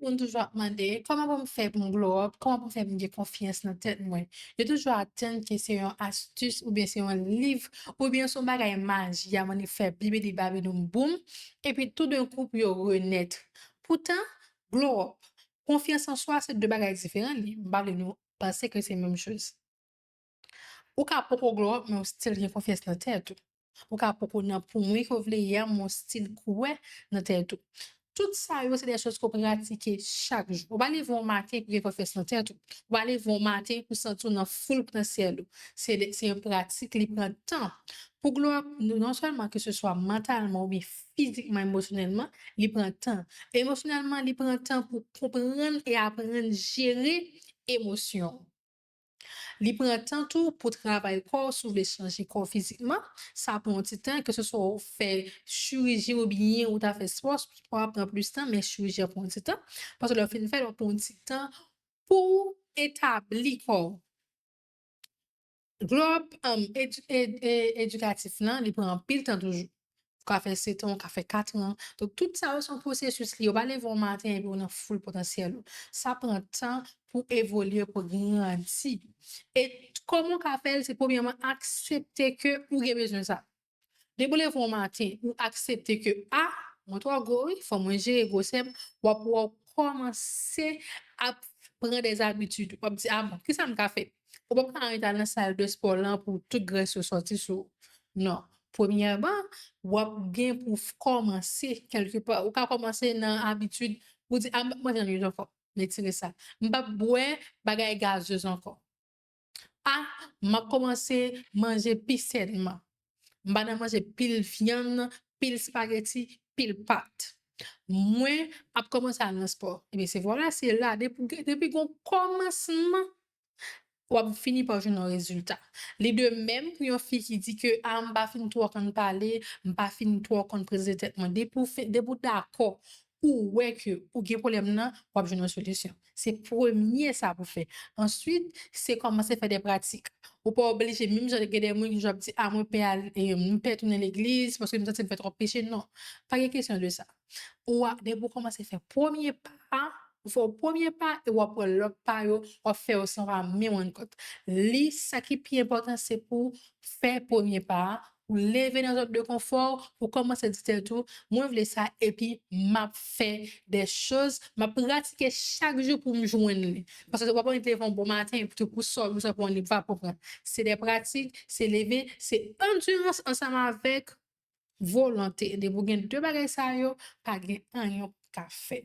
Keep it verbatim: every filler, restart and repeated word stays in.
Moun toujou ap mande, kòman pou m fè pou m glow up? Kòman pou m fè pou m gen konfyans nan tèt mwen? Yo toujou atann ke se yon astis oubyen se yon liv oubyen se yon bagay maji a mannik fè bibidi babidi boum, epi toudenkou pou yo renèt. Poutan, glow up, konfyans an swa se de bagay diferan li. M pa vle nou panse ke se menm choz. Ou ka poko glow up, men ou still gen konfyans nan tèt ou. Ou ka poko nan pwen ke w vle ye a, men ou still kwè nan tèt ou. Tout sa yo, se de choz ke w pratike chak jou. Ou pa leve yon maten pou gen konfyans nan tèt ou. Ou pa leve yon maten pou santi w nan full potansyèl ou. Se de, se yon pratik, li pran tan. Pou glow up, nou, non sèlman ke se swa mantalman oubyen fizikman, emosyonèlman, li pran tan. Emosyonèlman, li pran tan pou konprann e aprann jere emosyon w. Li pran tan tou pou travay kò w, si w vle chanje kò w fizikman. Sa pran yon ti tan, ke se swa w fè chiriji oubyen ou ta fè spò, spò a pran plis tan, men chiriji a pran yon ti tan. Paske lè w fin fè l, w ap pran yon ti tan pou w etabli kò w. Glow up, um, edi- ed- e- edikatif lan, li pran anpil tan toujou. Ou ka fè sèt an, ou ka fè kat an. Donk, tout sa yo se yon pwosesis li. Ou pa leve yon maten epi ou nan full potansyèl ou. Sa pran tan pou evolye, pou grandi. E kòman w ka fè l? Se premyèman aksepte ke ou gen bezwen sa. Depi w leve yon maten, ou aksepte ke, a, mwen twò gwo wi, fò mwen jere gwosè m, w ap wè w kòmanse ap pran de zabitid. W ap di, a bon, kisa m ka fè? Ou p ap ka ret al nan sal de spò lan pou tout grès yo sòti sou ou. Non. Premyèman, w ap gen pou w kòmanse kèlkepa. Ou ka kòmanse nan abitid, ou di, a, m p ap manje annwit ankò. M retire sa. M p ap bwè bagay gazez ankò. A, m ap kòmanse manje pi sènman. M pa nan manje pil vyann, pil spageti, pil pat. Mwen ap kòmanse al nan spò. Ebyen, se vwala, se la. Depi, depi gon kòmansman, w ap fini pa jwenn yon rezilta. Li de menm pou yon fi ki di ke, a, m pa fin twò konn pale, m pa fin twò konn prezante tèt mwen. Depi w fin, depi w dakò, ou wè ke ou gen pwoblèm nan, w ap jwenn yon solisyon. Se premye sa pou fè. Answit, se kòmanse fè de pratik. Ou pa oblije, menm jan gen de moun ki ap di, a, mwen pè al, e, m pè tounen legliz, paske m santi m fè twòp peche. Non, pa gen kesyon de sa. Ou a, depi w kòmanse fè premye pa a, ou fè w premye pa, e w ap pran lòt pa yo, w ap fè yo san pa menm rann kont. Li, sa ki pi enpòtan, se pou w fè premye pa a, ou leve nan zòn de konfò w, ou kòmanse di tèt ou, mwen vle sa, epi m ap fè de choz, m ap pratike chak jou pou m jwenn li. Paske w ap annik leve yon bon maten, epi tou pou sa w bezwen pou annik va pou pran. Se de pratik, se leve, se andirans ansanm avèk volonte. Depi w gen de bagay sa yo, pa gen anyen w p ka fè.